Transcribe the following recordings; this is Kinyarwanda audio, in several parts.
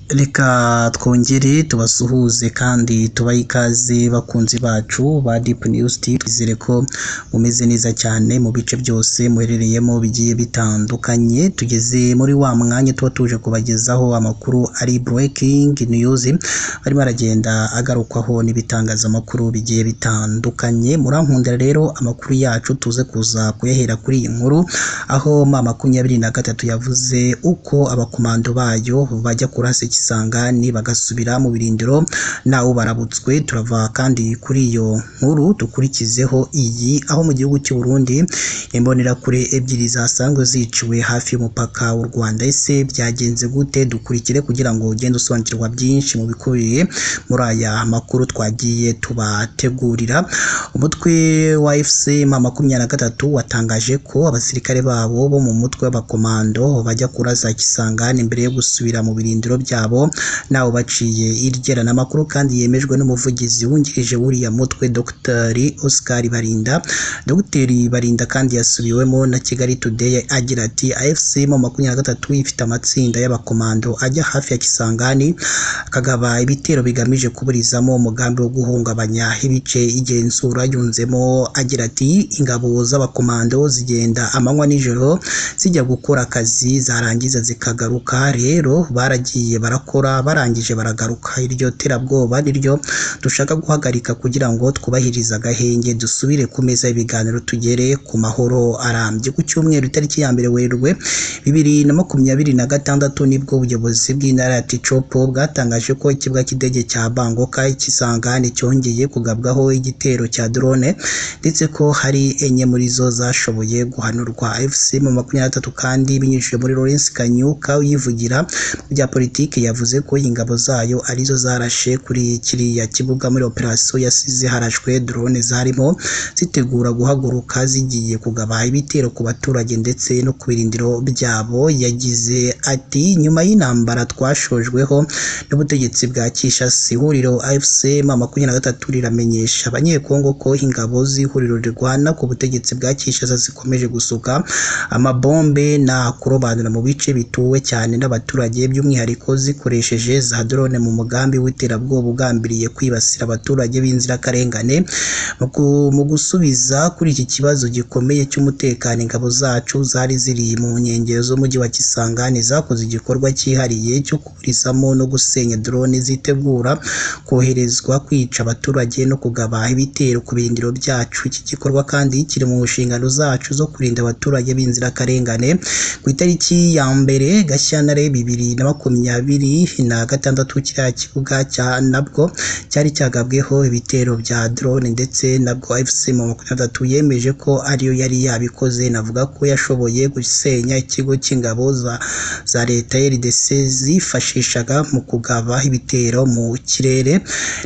Reka twongere tubasuhuze kandi tubahe ikaze bakunzi bacu ba Deep News TV, twizere ko mumeze neza cyane mu bice byose muherereyemo bigiye bitandukanye. Tugeze muri wa mwanya tuba tuje kubagezaho amakuru ari breaking news arimo aragenda agarukwaho n'ibitangazamakuru bigiye bitandukanye. Murankundira rero amakuru yacu tuze kuza kuyahera kuri iyi nkuru, aho M23 yavuze uko abakomando bayo bajya kurasa Kisangani bagasubira mu birindiro nawo barabutswe. Turava kandi kuri iyo nkuru dukurikizeho iyi, aho mu gihugu cy'u Burundi imbonerakure ebyiri zasanzwe ziciwe hafi y'umupaka w'u Rwanda. Ese byagenze gute? Dukurikire kugira ngo ugende usobanukirwa byinshi mu bikubiye muri aya makuru twagiye tubategurira. Umutwe wa AFC M23 watangaje ko abasirikare babo bo mu mutwe w'abakomando bajya kurasa Kisangani mbere yo gusubira mu birindiro byabo nawo baciye iryerana. Amakuru kandi yemejwe n'umuvugizi wungirije w'uriya mutwe Dr Oscar Barinda. Dr Barinda kandi yasubiwemo na Kigali Today agira ati AFC M23 ifite amatsinda y'abakomando ajya hafi ya Kisangani akagaba ibitero bigamije kuburizamo umugambi wo guhungabanya ibice igenzura. Yunzemo agira ati ingabo z'abakomando zigenda amanywa nijoro zijya gukora akazi, zarangiza zikagaruka. Rero baragiye barakora, barangije baragaruka. Iryo terabwoba niryo dushaka guhagarika kugira ngo twubahirize agahenge, dusubire ku meza y'ibiganiro, tugere ku mahoro arambye. Ku cyumweru itariki ya 1 Werurwe 2026 nibwo ubuyobozi bw'intara ya Tshopo bwatangaje ko ikibuga cy'indege cya Bangoka Kisangani cyongeye kugabwaho igitero cya drone, ndetse ko hari enye muri zo zashoboye guhanurwa. AFC M23 kandi binyujije muri Lawrence Kanyuka uyivugira bya politiki yavuze ko ingabo zayo arizo zarashe kuri kiriya kibuga muri operasiyo yasize harashwe drone zarimo zitegura guhaguruka zigiye kugaba ibitero ku baturage ndetse no ku birindiro byabo. Yagize ati nyuma y'intambara twashojweho n'ubutegetsi bwa Kinshasa, ihuriro AFC M23 riramenyesha abanyekongo ko ingabo z'ihuriro rirwana ku butegetsi bwa Kinshasa zikomeje gusuka amabombe na kurobanura mu bice bituwe cyane n'abaturage, by'umwihariko zikoresheje za drone mu mugambi w'iterabwoba ugambiriye kwibasira abaturage b'inzirakarengane. Mu gusubiza kuri iki kibazo gikomeye cy'umutekano, ingabo zacu zari ziri mu nkengero z'umujyi wa Kisangani zakoze igikorwa cyihariye cyo kuburizamo no gusenya drone zitegura koherezwa kwica abaturage no kugaba ibitero ku birindiro byacu. Iki gikorwa kandi kiri mu nshingano zacu zo kurinda abaturage b'inzirakarengane. Ku itariki ya 1 Gashyantare 2026 kiriya kibuga cya nabwo cyari cyagabweho ibitero bya drone, ndetse nabwo AFC M23 yemeje ko ariyo yari yabikoze. Navuga ko yashoboye gusenya ikigo cy'ingabo za leta RDC zifashishaga mu kugaba ibitero mu kirere.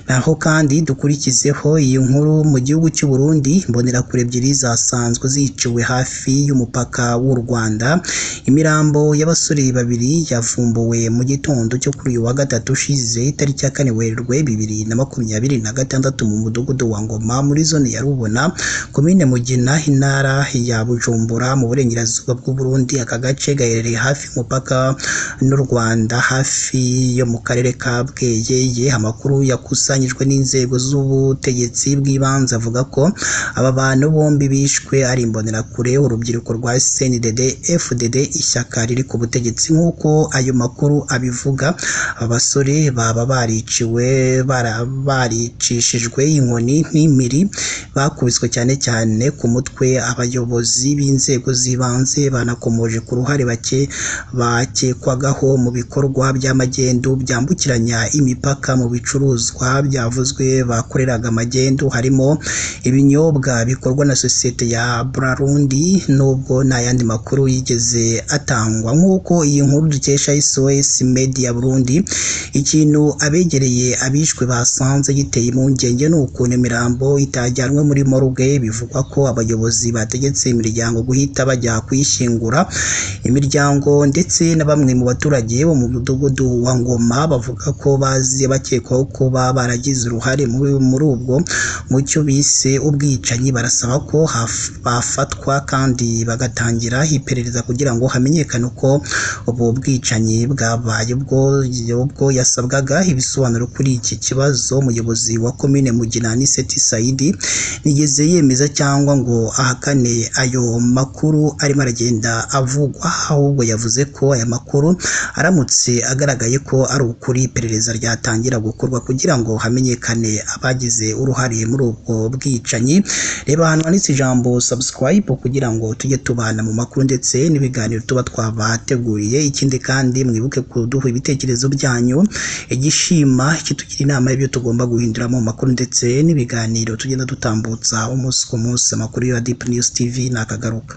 Naho kandi dukurikizeho iyi nkuru, mu gihugu cy'u Burundi imbonerakure ebyiri zasanzwe ziciwe hafi y'umupaka w'u Rwanda. Imirambo y'abasore babiri yavumbuwe mu gitondo cyo kuri uyu wa gatatu ushize itariki ya 4 Werurwe 2026 mu mudugudu wa Ngoma muri zone ya Rubona, komine Mugina, intara ya Bujumbura mu burengerazuba bw'u Burundi. Aka gace gaherereye hafi y'umupaka n'u Rwanda, hafi yo mu karere ka Bweyeye. Amakuru yakusanyijwe n'inzego z'ubutegetsi bw'ibanze avuga ko aba bantu bombi bishwe ari imbonerakure, urubyiruko rwa CNDD FDD, ishyaka riri ku butegetsi. Nk'uko ayo makuru abivuga, aba basore baba bariciwe baricishijwe inkoni n'impiri, bakubiswe cyane cyane ku mutwe. Abayobozi b'inzego z'ibanze banakomoje ku ruhare bakekwagaho mu bikorwa by'amagendu byambukiranya imipaka mu bicuruzwa byavuzwe bakoreraga magendu, harimo ibinyobwa bikorwa na sosiyete ya Burundi, nubwo nta yandi makuru yigeze atangwa. Nk'uko iyi nkuru dukesha SOS Media Burundi, ikintu abegereye abishwe basanze giteye impungenge ni ukuntu imirambo itajyanwe muri morgue. Bivugwa ko abayobozi bategetse imiryango guhita bajya kuyishyingura. Imiryango ndetse na bamwe mu baturage bo mu mudugudu wa Ngoma bavuga ko bazi bakekwaho kuba baragize uruhare muri ubwo mu cyo bise ubwicanyi. Barasaba ko bafatwa kandi bagatangira iperereza kugira ngo hamenyekane uko ubu bwicanyi bwabaye. Ubwo Ubwo yasabwaga ibisobanuro kuri iki kibazo, umuyobozi wa komine Mugina, Aniseti Saidi, ntiyigeze yemeza cyangwa ngo ahakane ayo makuru arimo aragenda avugwa, ahubwo yavuze ko aya makuru aramutse agaragaye ko ari ukuri, iperereza ryatangira gukorwa kugira ngo hamenyekane abagize uruhare muri ubwo bwicanyi. Reba ahantu handitse ijambo subscribe kugira ngo tujye tubana mu makuru ndetse n'ibiganiro tuba twabateguriye. Ikindi kandi, mwibuke kuduha ibitekerezo byanyu, igishima, kitugira inama y'ibyo tugomba guhindura mu makuru ndetse n'ibiganiro tugenda dutambutsa umunsi ku munsi. Amakuru ya Deep News TV nakagaruka.